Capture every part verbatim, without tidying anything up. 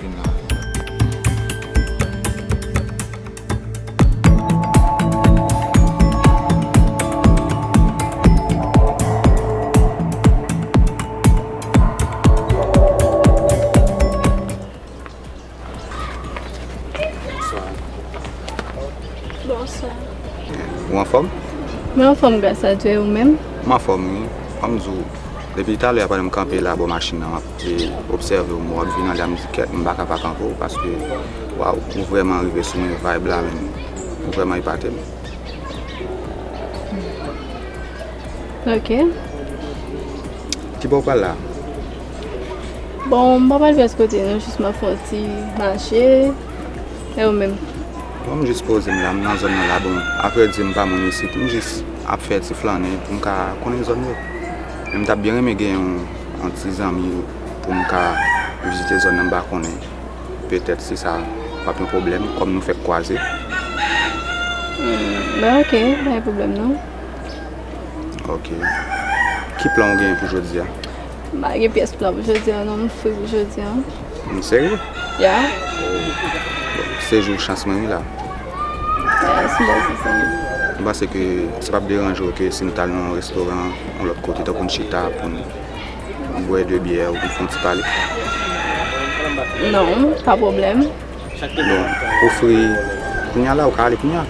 Vin la. Bonswa. Ou anfòm? Mwen anfòm, gras a Dye, ou menm? M anfòm, wi. Ban m di w, depi talè a pandan m kanpe la bò machin nan, m ap, e, obsève w, m wè w ap vin anlè a, m di kèt, m pa ka pa kanpe w, paske, waw, ou vrèman rive sou mwen, vibe la menm, ou vrèman epate m. Ok. Ki bò w pral la? Bon, m pa pral pyès kote non, jis m ap fè yon ti mache. E ou menm? Bon, m jis poze m la, m nan zòn nan la. Bon, avrèdi, m pa moun isit, m jis ap fè ti flannen pou m ka konnen zòn yo. Men m t ap byen renmen gen yon, yon ti zanmi pou m ka vizite zòn nan, m pa konnen. Petèt si sa p ap yon pwoblèm, kòm nou fèk kwaze. Hmm, ben ok, pa gen pwoblèm non. Ok. Ki plan w genyen pou jodi a? M pa gen pyès plan pou jodi a non, m free pou jodi a. M serye? Ya. Oh. Se jou chans mwen wi la. Yes, m panse sa. M panse ke sa p ap deranje w ke si n t al nan yon restoran, yon lòt kote, tankou n chita pou n bwè de byè ou pou n fè yon ti pale? Non, pa pwoblèm. Bon, ou free kounya la, ou ka ale kounya?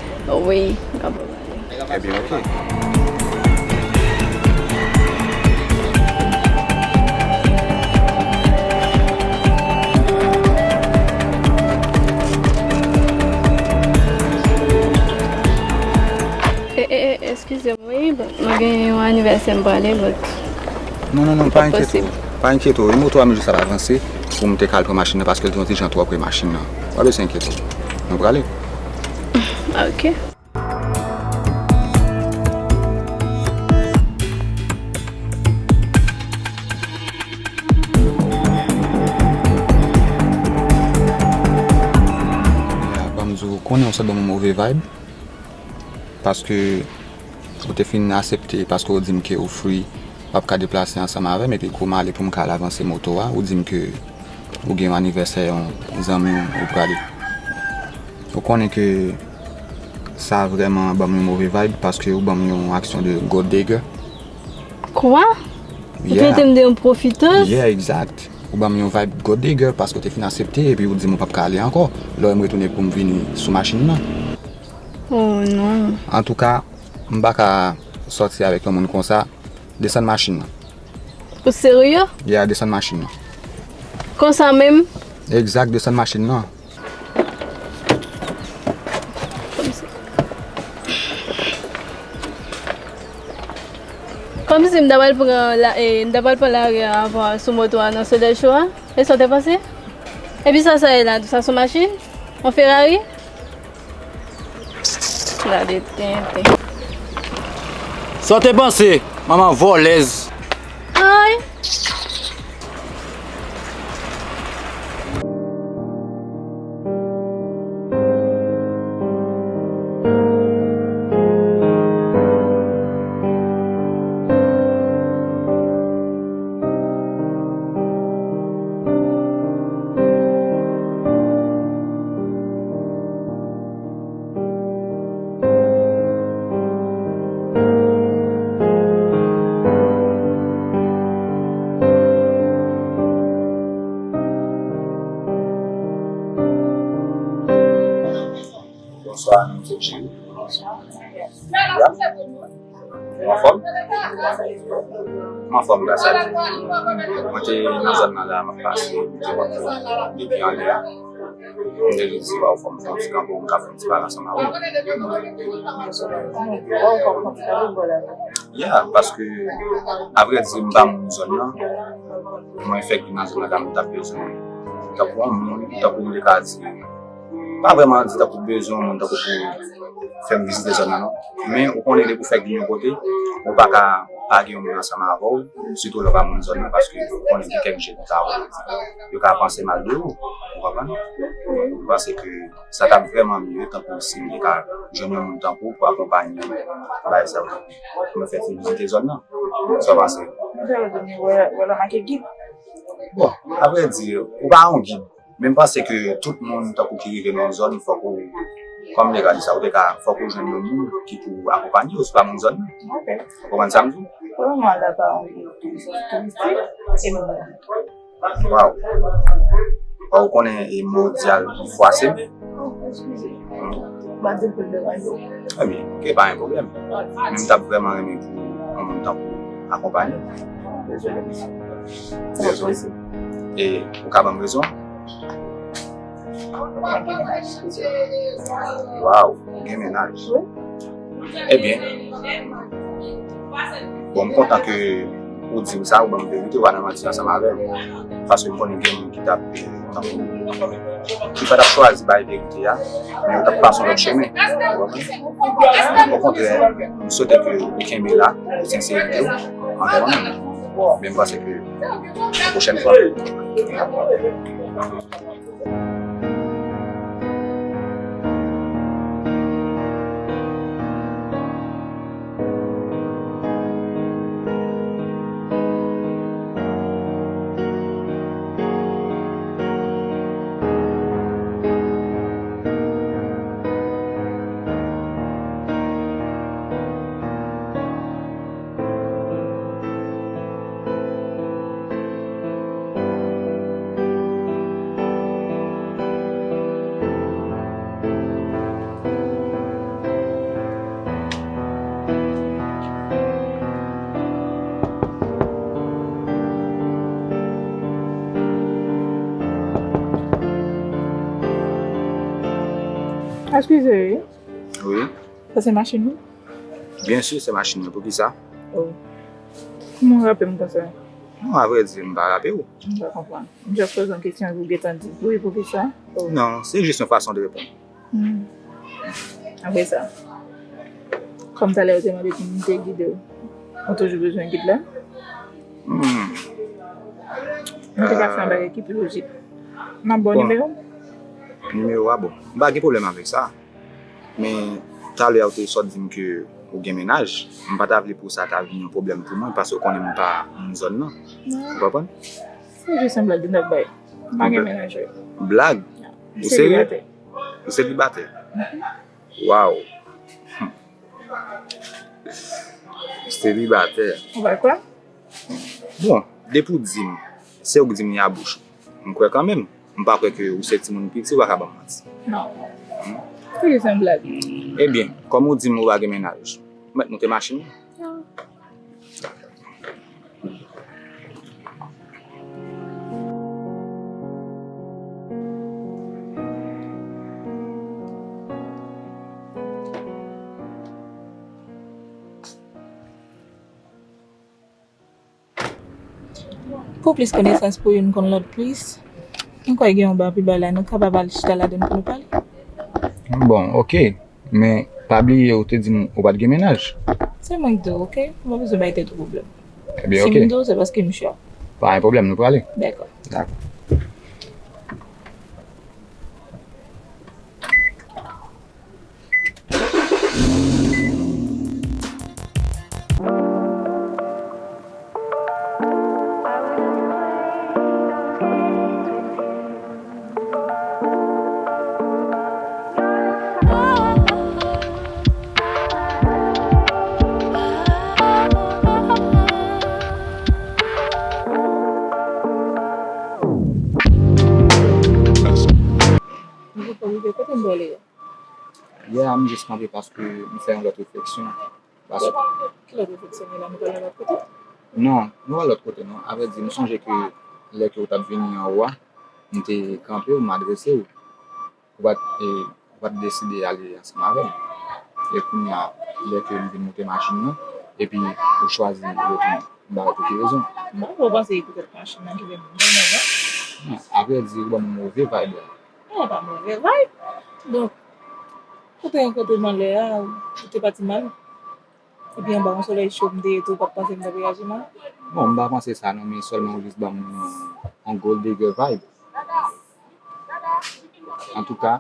Wi, m ka pral ale. Ebyen, ok. E, e, e, eskize m, wi, bon, mwen gen yon anivèsè m prale, but... Non, non, non, pa enkyete w. Pa enkyete w. E moto a m jis ap avanse pou m te ka al pran machin nan, paske l te yon ti jan twò pre machin nan. Pa bezwen enkyete w. Nou prale. Ok. Ya, ban m di w, ou konnen w sot ban m yon move vibe. Paske ou te fin aksepte, paske ou di m ke ou free, w ap ka deplase ansanm avè m, epi kou m ale pou m ka al avanse moto a, ou di m ke ou gen yon anivèsè yon zanmi w ou prale. Ou konnen ke sa vrèman ban m yon move vibe, paske ou ban m yon aksyon de gold digger. Kwa? Ou trete m de yon pwofitèz? Yeah, exact. Ou ban m yon vibe gold digger paske ou te fin aksepte epi ou di m ou p ap ka ale ankò. Lè w wè m retounen pou m vini sou machin nan. Oh non. Antouka, m pa ka sòti avèk yon moun konsa. Desann machin nan. Ou serye? Yeah, desann machin nan. Konsa menm? Egzak, desann machin nan. Kòmsi. Kòmsi m ta pral pran la, e, m ta pral pran lari a avan sou moto a nan solèy cho a. E sa w te panse? Epi sa, sa ye la, sa se yon machin? Yon Ferrari? Gade tenten. Sa w te panse, manman vòlèz? Ay! Bonswa, mesye Jerry. Ya? Ou anfòm? M anfòm, gras a Dye. Mwen te nan zòn nan la, m ap pase, m te wè w depi anlè a. M te di si w anfòm, fè yon ti kanpe, m ka fè yon ti pale ansanm avè w. Ya, paske, avrèdi, m pa moun zòn nan. Mwen fèk vin nan zòn nan, m t ap bezwen tankou yon moun, tankou m te ka di, pa vrèman di tankou bezwen yon moun tankou pou fè m vizite zòn nan, non. Men ou konnen depi w fèk vin yon kote, ou pa ka pa gen yon moun ansanm avè w, sitou lè w pa moun zòn nan, paske ou konnen gen kèk jèn sa yo, yo ka panse mal de ou, ou konprann? M panse ke sa t ap vrèman mye tankou si m te ka jwenn yon moun tankou w pou akonpaye m, bay sa yo, pou mwen fè ti vizite zòn nan. Sa w panse? Mwen te di, wè, wè, la make gid. Bon, avrèdi, ou pa yon gid. Men m panse ke tout moun tankou ki rive nan yon zòn, fòk ou, kòm nèg la di sa, ou te ka, fòk ou jwenn yon moun ki pou akonpanye ou, se pa moun zòn nan. Ok. Ou konprann sa m di w? Pou le moman, la pa yon touristik, e mwen. Waw. Waw, ou konnen e mondyal fwase. Oh, eskize. M pa di l pou l deranje w. Ebyen, ok, pa gen pwoblèm. Men m t ap vrèman renmen pou yon moun tankou akonpanye. Dezole, mesye. Dezole. E ou ka ban m rezon? Mwen gen mennaj. Waw, ou gen mennaj. Wi. Ebyen, bon, m kontan ke ou di m sa, ou ban m verite, ou pa nan manti ansanm avè m. Paske m konnen gen moun ki t ap, eh, tankou, ki pa t ap chwazi bay verite a, men yo t ap pase yon lòt chemen. Ou konprann? Okontrè, m swete ke ou kenbe la, pou senserite w anvè mwen menm. Men m panse ke yon pwochèn fwa. Eskize, wi. Wi. Sa se machin ou? Byen si, se machin mwen. Poukisa? Oh. Kouman w rape m konsa? Non, avrèdi, m pa rape w. M pa konprann. M jis poze yon kesyon, ou gentan di wi, poukisa? Oh. Non, se jis yon fason de reponn. Hmm. Apre sa, kòm talè ou te mande pou m te gide w, ou toujou bezwen gid la? Hmm. Nou te ka fè yon bagay ki pi lojik. M ap ba w nimewo m? Nimewo a, bon. M pa gen pwoblèm avèk sa. Men, talè a ou te sot di m ke ou gen mennaj. M pa ta vle pou sa ta vin yon pwoblèm pou mwen, paske ou konnen m pa moun zòn nan. Ou konprann? Se jis yon blag, m t ap bay. M pa gen mennaj, wi. Blag? Ou serye? Selibatè. Ou selibatè? Mhm. Waw. Selibatè. Ou pa kwè? Bon, depi w di m, se ou k di m li a bouch ou. M kwè kanmenm. M pa kwè ke ou se timoun piti, ou pa ka ban m manti. Non. Hmm? Se jis yon blag. Ebyen, kòm ou di m ou pa gen mennaj, ou mèt moute machin nan? Non. Pou plis konesans, pou youn konn lòt plis, m kwè gen yon ba pi ba la, nou kapab al chita ladann pou nou pale. Bon, ok. Men, pa bliye, ou te di m ou pa t gen mennaj. Se mwen ki di w, ok? Ou pa bezwen bay tèt ou pwoblèm. Ebyen, ok. Si m di w, se paske m sure. Pa gen pwoblèm, nou prale. Dakò. Dakò. Mwen poko rive kote m vle ye. Yè a, m jis kanpe paske m fè yon lòt refleksyon. Paske... Ki lòt refleksyon gen la? Nou pral yon lòt kote? Non, nou pa lòt kote, non. Avrèdi, m sonje ke lè ke w t ap vini anwo a, m te kanpe w, m adrese w. Ou pa t, e, ou pa t deside ale ansanm avè m. E kounye a, lè ke m vin moute machin nan, epi ou chwazi retounen. M pa wè pou ki rezon. Bon, ou panse e poutèt machin nan ki fè m vin nan? Non, avrèdi, ou ban m move vibe la. Non, pa move vibe. Donk, ou te rankontre m anlè a, ou te pati mal. Epi anba yon solèy cho m te ye tou, ou pa t panse m t ap reyaji mal? Bon, m pa panse sa non, men sèlman ou jis ban m yon, yon gold digger vibe. Antouka,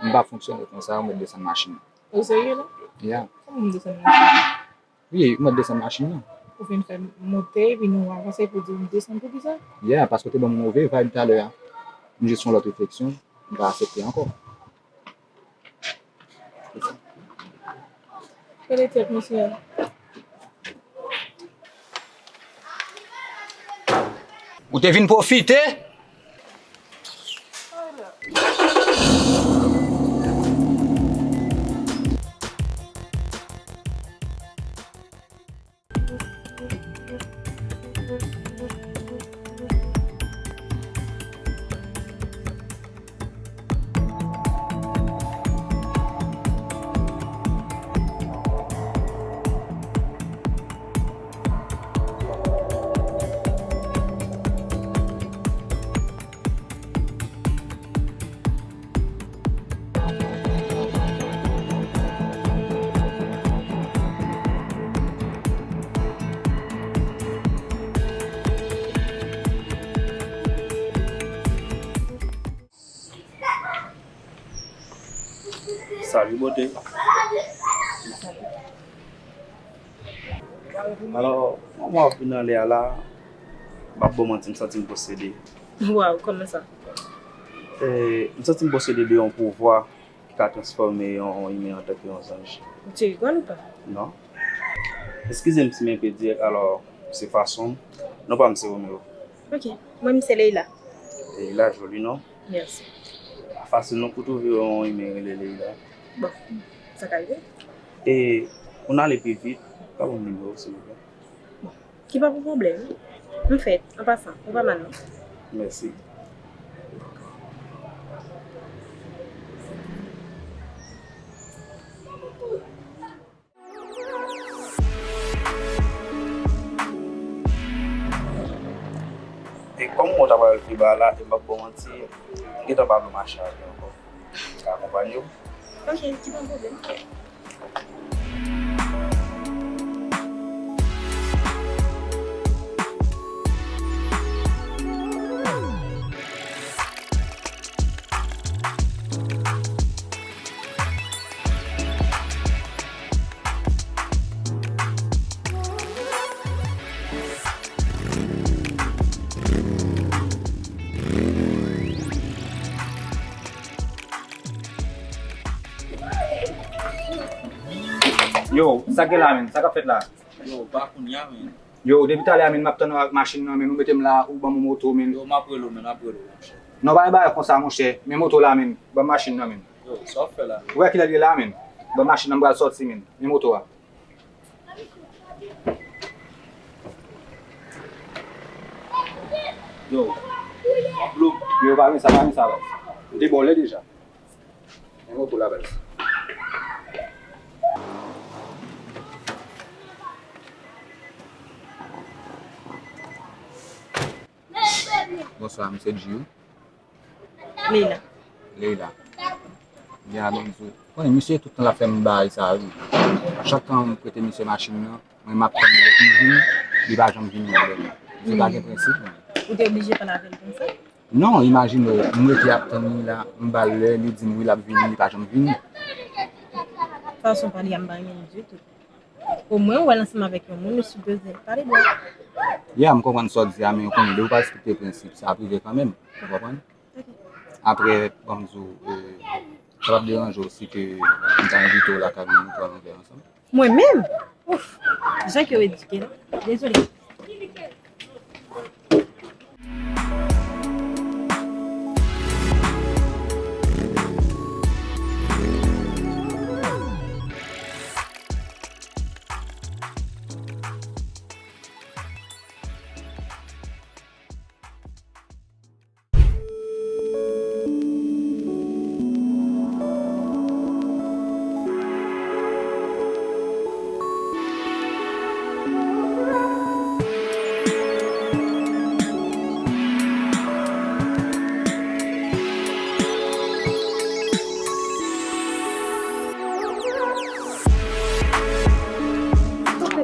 m pa fonksyone konsa, ou mèt desann machin nan. Ou serye la? Yeah. Kòman m desann machin nan? Wi, ou mèt desann machin nan. Ou vin fè m monte, epi nou avanse pou di m desann pou kisa? Yeah, paske w te ban m move vibe talè a. M jis fè yon lòt refleksyon, m pa aksepte ankò. Gade tèt misye a. Ou te vin pwofite? Salut, beauté. Alò, mwen ap vin anlè a la, m ap ba w manti, m santi m posede. Waw, kòman sa? Eh, m santi m posede de yon pouvwa ki ka transfòme yon, yon imen antanke yon zanj. Ou te ri gwaloupa? Non. Eskize m si m enpe dirèk, alò, se fason m. Non pa m se Romeo. Ok. Mwen, m se Leila. Leila, joli non. Mèsi. Pa fasil non pou twouve yon imen rele Leila. Bon, sa ka rive. E pou n ale pi vit, pa ban m nimewo w, silvouplè. Bon, ki pa pou pwoblèm. M fèt, an pasan, ou pa mal non. Mèsi. E kòm mwen ta pral pi ba la, e m p ap ba w manti, m gentan pa vle mache avè w ankò. Ka akonpanye w? Ok, ki pa pwoblèm. Yo, sa k gen la, menn? Sa k ap fèt la? Yo, pa kounye a, menn. Yo, depi talè a, menn, m ap tann ou ak machin nan, menn, ou mete m la, ou ban m yon moto, menn. Yo, m ap rele w, menn, m ap rele w, monchè. Non, pa gen bagay konsa, monchè. Men moto la, menn. Ban m machin nan, menn. Yo, sa w ap fè la, menn? Ou wè kilè l ye la, menn? Ban m machin nan, m pral sòti, menn. Men moto a. Yo, w ap blo. Yo, pa gen sa, pa gen sa, baz. M te ba w lè deja. Men moto la, baz. Bonswa, m se Djiyou. Leila. Leila. Byen, bon, m di w. Konnen misye tout tan l ap fè m bagay sa, wi. Chak tan m prete misye machin nan, mwen m ap tann li pou l vini, li pa janm vini nan lè m. Misye pa gen prensip, non. Ou te oblije pale avè l konsa? Non, imajine w, m rete ap tann li la, m ba l lè, li di m wi l ap vini, li pa janm vini. Fason pale a m pa renmen l ditou. Omwen ou wè l ansanm avèk yon moun, ou sipoze pale dwat. Ya, m konprann sa w di a, men ou konnen, depi w pa respekte prensip, sa ap rive kanmenm, ou konprann? Apre, ban m di w, e, sa p ap deranje w si ke m ta envite w lakay mwen, nou pran yon vè ansanm? Mwen menm? Ouf! Jan ke w edike la. Dezole.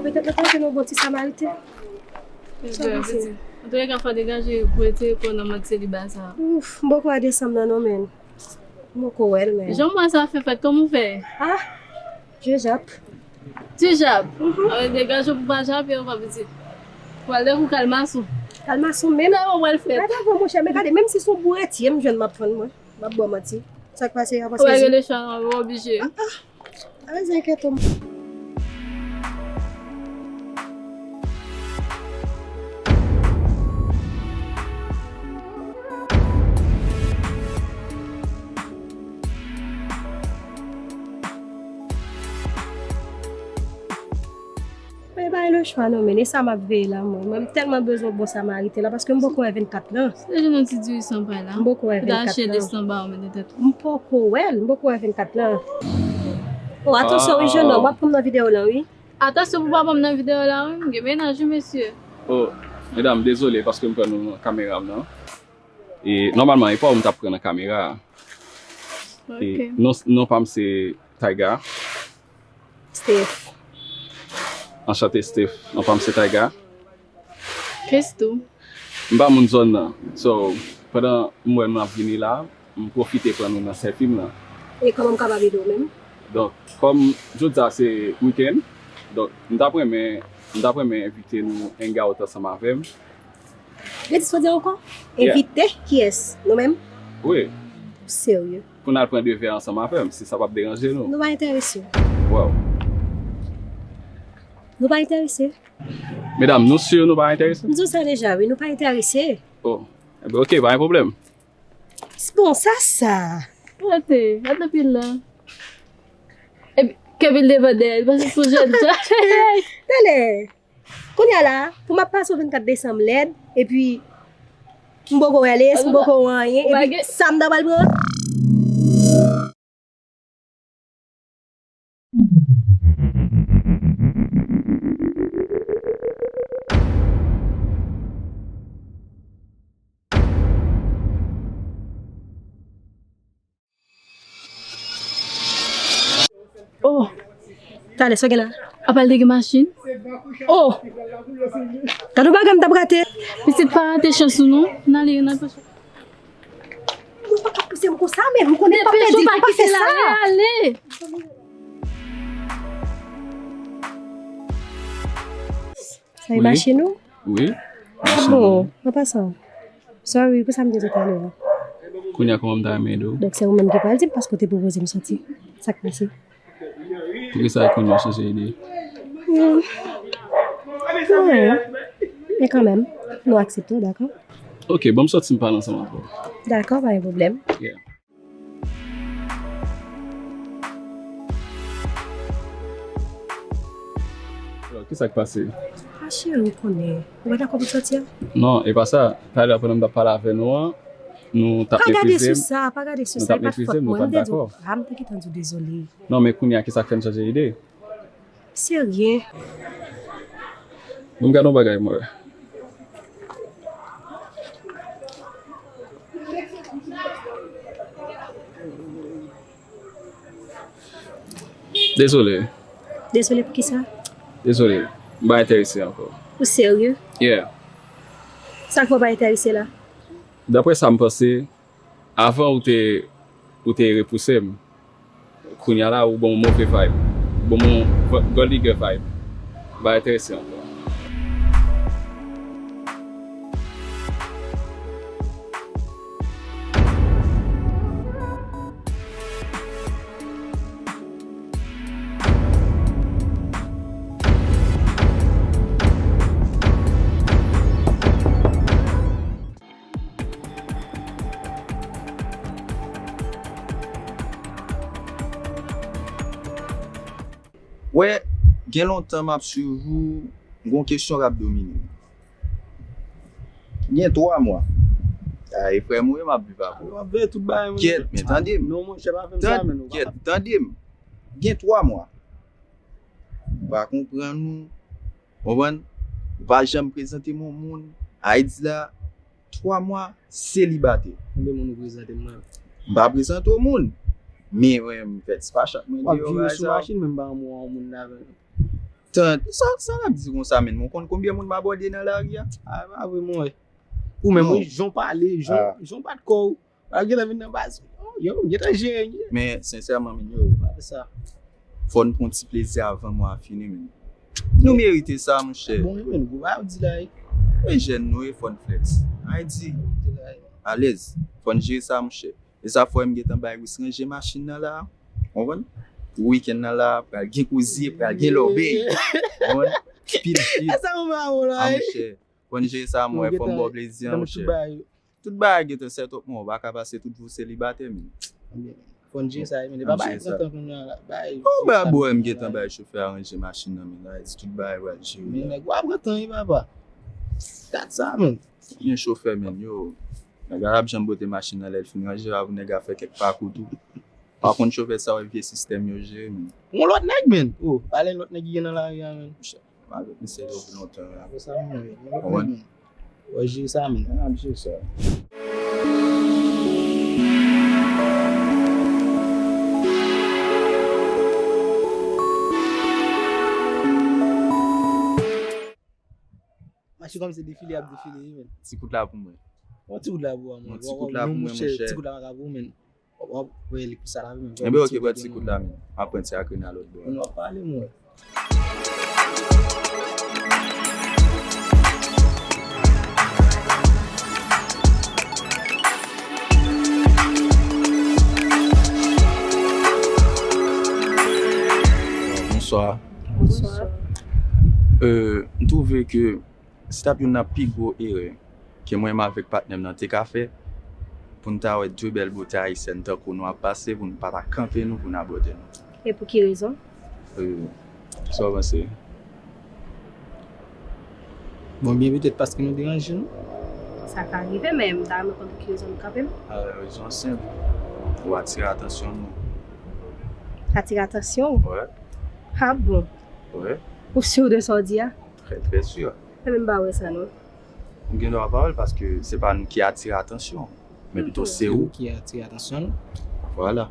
Petèt nan kay nou bon ti Samariten. Antouka, fò degaje pou retire kò w nan mòd seliba sa. Ouf, m poko wè desanm nan non, menn. M poko wè l, menn. Jan mwa sa fè fèt, kòman w fè? Ah, je jappe. Ti jab. Degaje w pou pa jape, ou pa pitit. Pral dekou kalmason. Kalmason menm? Sa yo pral fèt. Gade avan, monchè, men gade, menm si se yon bourèt ye m jwenn, m ap pran mwen. M ap ba w manti. Sa k pase, avan sezi. Ou pa gen lechwa non, ou oblije. Ah, ah. Alèz, enkyète w. Mwen pa gen lechwa non, men e sa m ap veye la, mwen. Mwen, m tèlman bezwen bon samariten la, paske m poko wè vennkat lan. Se jwenn yon ti diri san pay la. M poko wè vennkat lan. Pou ta achte de san ba ou, mete tèt ou. M poko wè l, m poko wè vennkat lan. O, atansyon wi, jennonm, w ap pran m nan videyo lan, wi. Atansyon pou w pa pran m nan videyo la, wi. M gen mennaj, wi, mesye. O, medam, dezole, paske m pran nou nan kamera m nan. E, nòmalman, e pa ou m t ap pran nan kamera a. E, non, non pa m se Tyga. Steph. Anchante, Steph. Non pa m se Tyga. Christoo. M pa moun zòn nan. So, pandan m wè nou ap vini la, m pwofite pran nou nan sèvi m nan. E kòman m kapab ede w menm? Donk, kòm jodi a se wikenn, donk, m t ap renmen, m t ap renmen envite nou hang out ansanm avè m. Redi sa w di ankò? Yeah. Envite kiyès? Nou menm? Wi. Serye? Pou n al pran de vè ansanm avè m, si sa p ap deranje nou. Nou pa enterese. Wow. Nou pa enterese. Medam, nou si nou pa enterese? M di w sa deja, wi, nou pa enterese. Oh, enben, oke, pa gen pwoblèm. Bon, sa, sa. Gade, gade pil la. Epi, kè pil devan dèyè, li panse se yon jèn jan. Talè. Kounye a la, pou m ap pase yon vennkat desanm lèd, epi m poko wè lès, m poko wè anyen, epi sa m ta pral pran. Oh! Talè, sa w gen la? Apa l te gen machin? Oh! Gade yon bagay m t ap rate. Pitit pa rate chans ou non. N ale, n al pase. Ou pa ka pouse m konsa, men m konnen m p ap pèdi, ou pa fè sa. Ale, ale. Sa e machin ou? Wi. Ah bon, an pasan. Sorry pou sa m te di w talè a. Kounye a kòman m ta renmen ede w? Donk se ou menm ki pral di m paske w te pwopoze m soti. Sa k pase? Poukisa e kounye a w chanje ide? Hmm. Anyen. Men kanmenm, nou aksepte w, dakò? Ok, ban m soti m pale ansanm avè w. Dakò, pa gen pwoblèm. Yeah. Alò, kisa k pase? Ah, cheri, ou konnen. Ou pa dakò pou soti a? Non, e pa sa. Talè, pandan m t ap pale avè nou an, nou t ap meprize m. Pa gade sou sa, pa gade sou sa, e pa t fòt mwen. M te di w, ah, m te gentan di w dezole. Non, men kounye a, kisa k fè n chanje ide? Serye. Bon, m gade yon bagay, mwen. Dezole. Dezole pou kisa? Dezole. M pa enterese ankò. Ou serye? Yeah. Sa k fè w pa enterese la? Daprè sa m panse, avan ou te, ou te repouse m. Kounye a la, ou ban m move vibe. Ou ban m yon gold digger vibe. M pa enterese ankò. Wè, gen lontan m ap swiv ou, m gon kesyon k ap domine m. Gen twa mwa. A, e frè m ou ye, m ap viv avè w. W ap veye tout bagay, monchè. Gyèt, men tande m. Non, monchè, pa fè m sa, men nou pa. Gyèt, tande m. Gen twa mwa. M pa konprann ou. Konprann? Ou pa janm prezante m yon moun. Ayiti la, twa mwa selibatè. Konbyen moun ou prezante m nan? M pa prezante w moun. Men, mwen, m fè ti pa chak mwen deyò bagay sa. W ap vire sou machin, men m pa renmen w yon moun ladan. Tan, sa, sa l ap di konsa, menm? Ou konn konbyen moun m abòde nan lari a? A, pa vre, mwen. Ou menm, wi, jan w pale, jan, jan w bat kò w. Al gentan vin nan baz. Yo, gentan jere, gentan. Men, sensèman, men yo. Pa fè sa. Fò n pran ti plezi avan mwa a fini, men. Nou merite sa, monchè. Bon, wi, men, gwo bagay ou di la, wi. E jèn nou ye, fò n flex. Ayiti, alèz. Fò n jere sa, monchè. E sa fè m gentan bay Wis ranje machin nan la. Konprann? Pou wikenn nan la, pral gen koze, pral gen lòbèy. Konprann? Pil, pil. E sa ou pa wè la, wi. Monchè. Fò n jere sa, mwen, fò m ba w plezi, monchè. Tout bagay gentan set up, mwen, ou pa ka pase tout vi w selibatè, men. Fò n jere sa, men. E pa bagay trant an kounye a la. Ou ba bwè m gentan bay chofè a ranje machin nan, men. Tout bagay pral jere. Men nèg, w ap pran tan, wi, papa. Gad sa, men. Gen chofè, men, yo. Nèg la ap janm pote machin nan lè l fin ranje, apre nèg la fè kèk pakou tou. Pa konn chofè sa wè vye sistèm yo jere, men. Yon lòt nèg, men. Oh, pale lòt nèg ki gen nan lari a, men. M avèk misye depi lontan, la. Apre sa, men, men. Konprann? Wè, jere sa, men. N ap jere sa. Mache kòmsi defile ap defile, wi, men. Ti kout la pou mwen. Yon ti kout la pou mwen. Yon ti kout la pou mwen, monchè. Ti kout la pa ka pou mwen. W ap wè li pou sa la, men. Enben, oke, pran ti kout la, men. M ap pran ti akri nan lòt bò a. Nou ap pale, mwen. Bonswa. Bonswa. Euh, m twouve ke se t ap youn nan pi gwo erè ke mwen menm avèk patnè m nan te ka fè, pou n ta wè de bèl bote ayisyèn tankou nou ap pase, pou n pa ta kanpe nou, pou n abòde nou. E pou ki rezon? Euh, sa w panse? Bon, byen petèt paske nou deranje nou. Sa ka rive, men m ta renmen konn pou ki rezon nou kanpe m. Ah, rezon senp. Ou atire atansyon nou. Atire atansyon w? Wè. Ah bon? Wè. Ou si de sa w di a? Trè, trè si. Mwen menm m pa wè sa non. Ou gen dwa pa wè l paske se pa nou ki atire atansyon, men pito se ou ki atire atansyon nou. Vwala.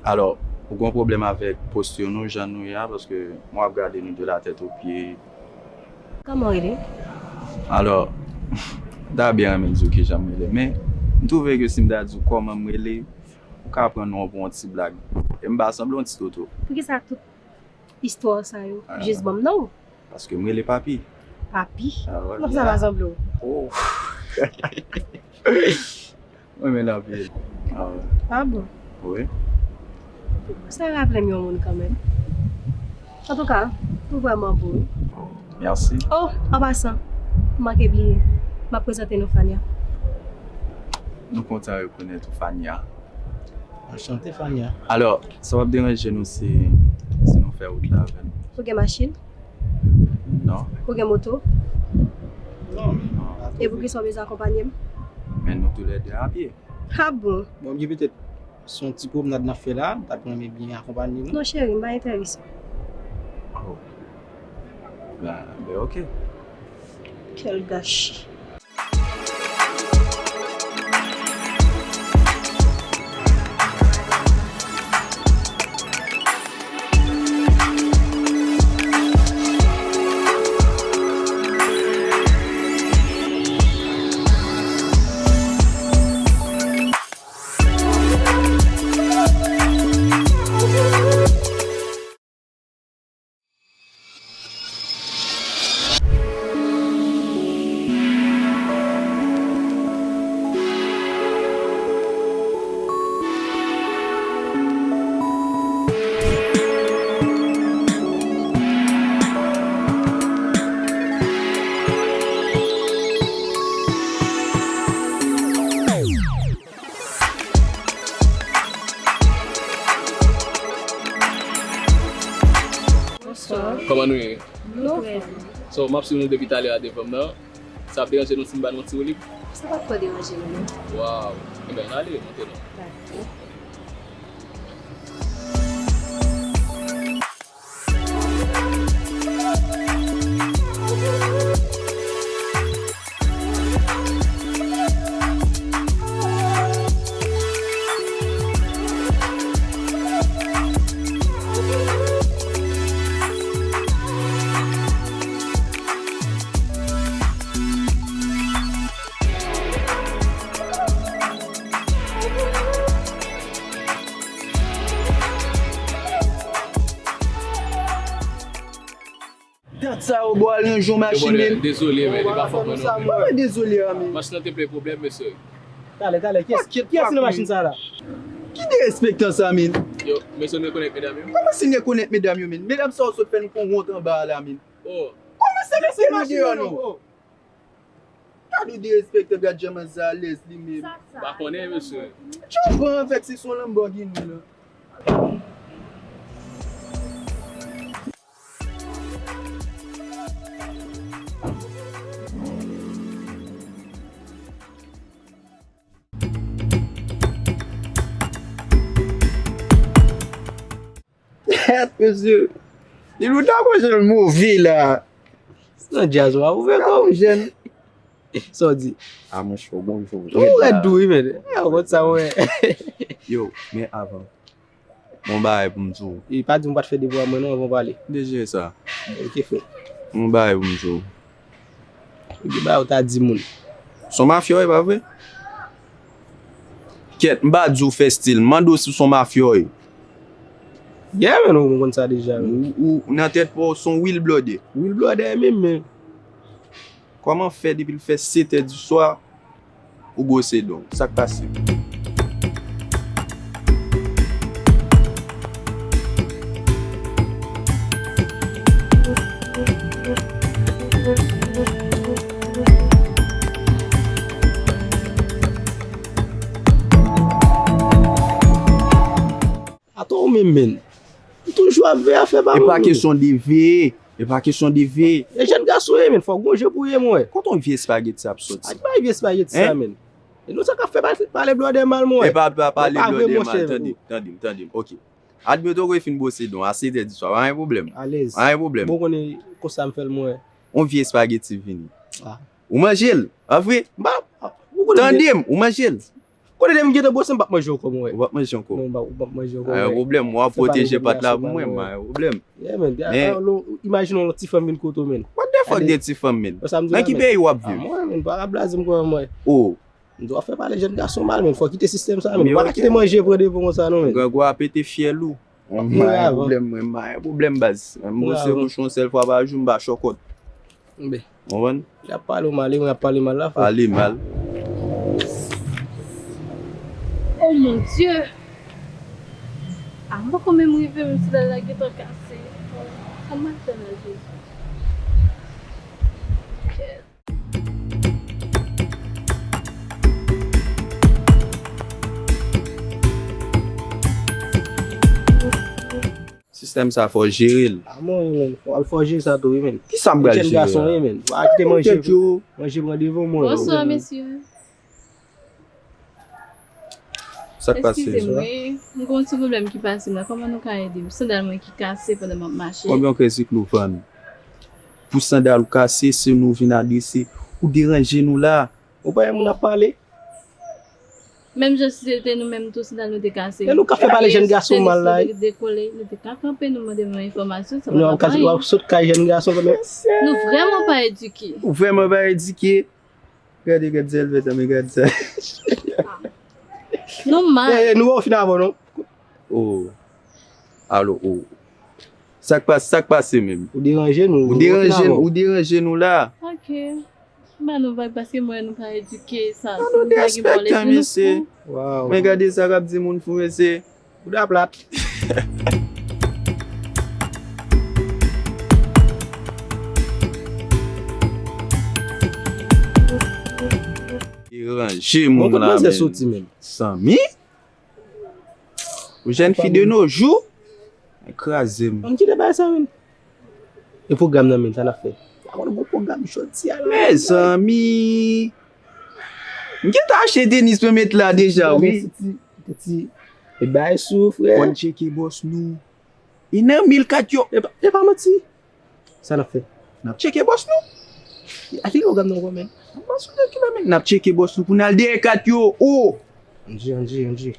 Alò, ou gen pwoblèm avèk posti nou, jan nou ye a, paske mwen ap gade nou de la tèt o pye. Kòman w rele? Alò, m ta byen renmen di w kijan m rele, men m twouve ke si m ta di w kòman m rele, ou ka pran non an pou yon ti blag. E m pa sanble yon ti toto. Poukisa tout istwa sa yo, jis ban m non w. Paske m rele Papi. Papi? Ah, wè, non, sa pa sanble w. Oh. Mwen renmen l anpil. Ah, wè. Ah bon? Wi. Sa raple m yon moun kanmenm. Antouka, ou vrèman bo wi. Mèsi. Oh, an pasan, m manke bliye. M ap prezante nou Fania. Nou kontan rekonèt ou, Fania. Anchante, Fania. Alò, sa p ap deranje nou si, si nou fè wout la avè l? Ou gen machin? Non. Ou gen moto? Non, men. Non. E poukisa w bezwen akonpanye m? Men nou toulède a pye. Ah bon? Bon, byen petèt, se yon ti pwomnad n ap fè la, m t ap renmen byen akonpanye nou. Non, cheri, m pa enterese. Oh. Ben, ben, oke. Quel gâchis. Bonswa. Kòman nou ye? Nou anfòm. So, m ap swiv nou depi talè a devan m nan. Sa ap deranje nou si m ba nou yon ti woulib? Sa pa t twò deranje nou, non. Waw. Enben, ann ale, monte non. Dakò. Sa yo, bò, al ranje yon machin, men. Dezole, men, li pa fòk mwen non plis. Mwen dezole a, men. Machin nan te plen pwoblèm, mesye. Talè, talè, kiyès, kiyès ki nan machin sa la? Ki derespektan sa, men? Yo, mesye, nou rekonèt medam yo? Kòman si n rekonèt medam yo, men? Medam sa yo sot fè n pran wont anba a la, men. Oh. Kòman se mesye machin nan non? Gad yon derespektan, gad jan manzè alèz li menm. Pa konnen, mesye. Tchou, pran avèk, se son Lamborghini la. Mesye, li nou ta konn jan l move la. Nan djaz ou a ouvè kò w jèn. Sa w di? A mwen cho, bonjou. Ou rèd tou wi men. A ou konn sa w wè. Yo, men avan. Bon bagay pou m di w. E pa di m pa t fè devwa mwen non avan w pale. Deje sa. Ok frè. Bon bagay pou m di w. Ou gen bagay ou ta di moun. S on mafya w ye, pa vre? Kèt, m pa di w fè stil, m mande w si s on mafya w ye. Yeah man, ou konn sa deja man. Ou, ou nan tèt pa w s on real bloodè. Real bloodè menm men. Kòman fè depi l fè sèt è di swa, ou bwose don w? Sa k pase? Atò ou menm menn. M toujou ap veye afè pa moun. E pa kesyon de veye. E pa kesyon de veye. E jèn gason ye menn, fòk gon je pou ye mwen. Kote yon vye espageti ap soti? Ak bay vye espageti sa menn. E nou sa k ap fè pale blòdè mal mwen. E pa, pa pale blòdè mal, tande, tande m, tande m. Ok. Admeton ke w fin bwose don a sèt è di swa, pa gen pwoblèm. Alèz. Pa gen pwoblèm. Bon konnen konsa m fè l mwen. Yon vye espageti vini. Ou manje l, pa vre? Tande m, ou manje l. Kote depi m gentan bwose m p ap manje ankò mwen. Ou p ap manje ankò? Non, m p ap manje ankò mwen. Pa gen pwoblèm, w ap pwoteje pat la pou mwen, pa gen pwoblèm. Yeah man, imajine yon ti fanm vin kote w menn. What the fuck de ti fanm menn? Nan ki peyi w ap viv? Mwen menn, pa ka blaze m kòman mwen. Oh. M di w ap fè pale jèn gason mal menn, fò w kite sistèm sa menn. Pa ka kite manje pran devan w konsa non menn. Grangou a pete fyèl ou. Mwen pa gen pwoblèm, mwen pa gen pwoblèm baz. M bwose bouch yon sèl fwa pa jou, m pa chòkòt. Konprann? Y ap pale w mal, e mwen y ap pale mal la frè. Pale mal. Oh mon Dieu! Ah, m poko menm rive, menm si lal la gentan kase. Sa m ap fè la, Jezi? Kèt. Sistèm sa fò w jere l. Ah mwen wi menn, fò w al fò w jere sa tou wi menn. Kisa m pral jere la? Jèn gason wi menn. Pa kite manje, manje pran devan mwen. Bonswa mesye. Sa k pase? Eskize m wi, m gen yon ti pwoblèm ki pase m la, kòman nou ka ede m? Sandal mwen ki kase pandan m ap mache. Konbyen w kwè Ziklo vann? Pou sandal ou kase, se nou vin adrese. Ou deranje nou la. Ou pa wè moun ap pale? Menm jan si se te nou menm tou, sandal nou te kase. E nou ka fè pale jèn gason mal la wi. Dekole, nou te ka kanpe, nou mande nou enfòmasyon, sa pa t ap anyen. W ap sot kay jèn gason kanmenm. Nou vrèman pa edike. Ou vrèman pa edike. Gade, gade sèl vèt la, men gade sa. Nou mal. E, e, nou wè w fin avè w non. Oh. Alo, oh. Sa k pase, sa k pase menm? Ou deranje nou, ou deranje nou la. Ok. M ba nou vag paske m wè nou pa edike sa. An nou derespektan mesye. Mwen gade sa k ap di moun fou mesye. Bouda plat. Deranje moun la menm. Zanmi? Ou jèn fi de nos jours? Kraze m. Ann kite bagay sa menm. E pwogram nan menm, sa n ap fè? Pa konn gon pwogram jodi a la. Mezanmi. M gentan achte tenis mwen met la deja wi. Ti, ti, ti, e bay sou frè. Fò n tcheke bòs nou. E nan mil kat yo. E pa, e pa manti. Sa n ap fè? N ap tcheke bòs nou. Achte yon gam nan kòmè. N ap bòs nou kilomèt. N ap tcheke bòs nou pou n al dèyè kat yo. O! Ann je, ann je, ann je.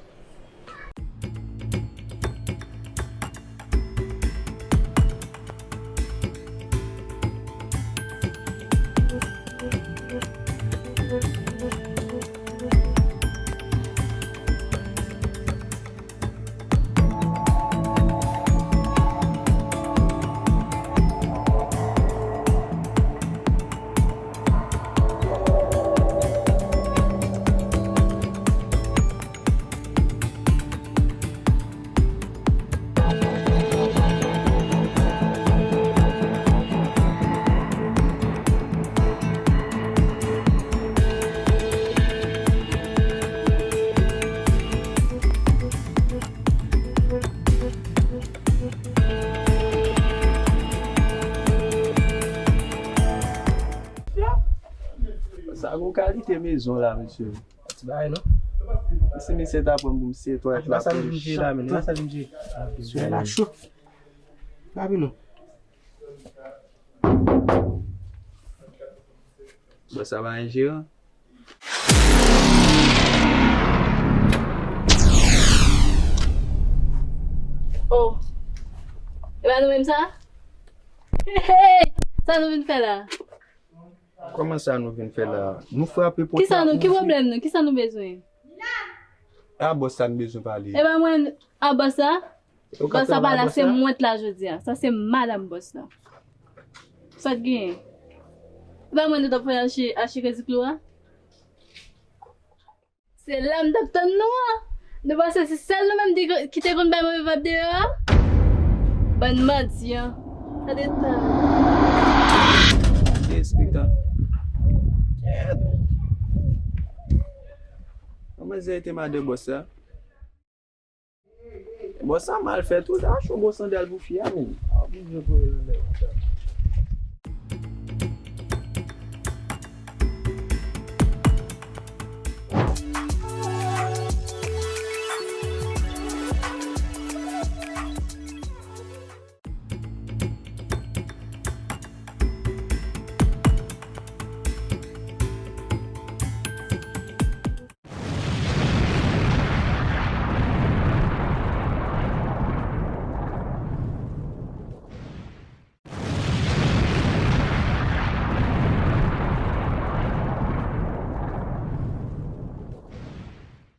Kalite mezon la, mesye. Ti bagay non. Si misye ta pran pou misye twalèt la, sa vin jwe la, men sa vin jwe. Solèy la cho. Papi non. Bon, sa pa yon jeran. Oh. E pa nou menm sa? Hey, hey! Sa nou vin fè la? Kòman sa nou vin fè la? Nou frape pòt la. Kisa nou, ki pwoblèm nou? Kisa nou bezwen? A bòs sa n bezwen pale. E pa mwen, a bòs la? Bòs la pa la, se mwen t la jodi a. Sa se madanm bòs la. Sa t genyen? E pa mwen nou t ap fè achi, achi kredi klou a? Se la m t ap tann nou an. Nou panse se sèl nou menm ki te konn bay move vayb deyò a? Bann manti an. Gade tan. Gade enspektè. Kèt. Kòman se te madan bòs la? Bòs sa mal fè tou, sa cho gwo sandal pou fi a menm. A, bizye voye l anlè konsa.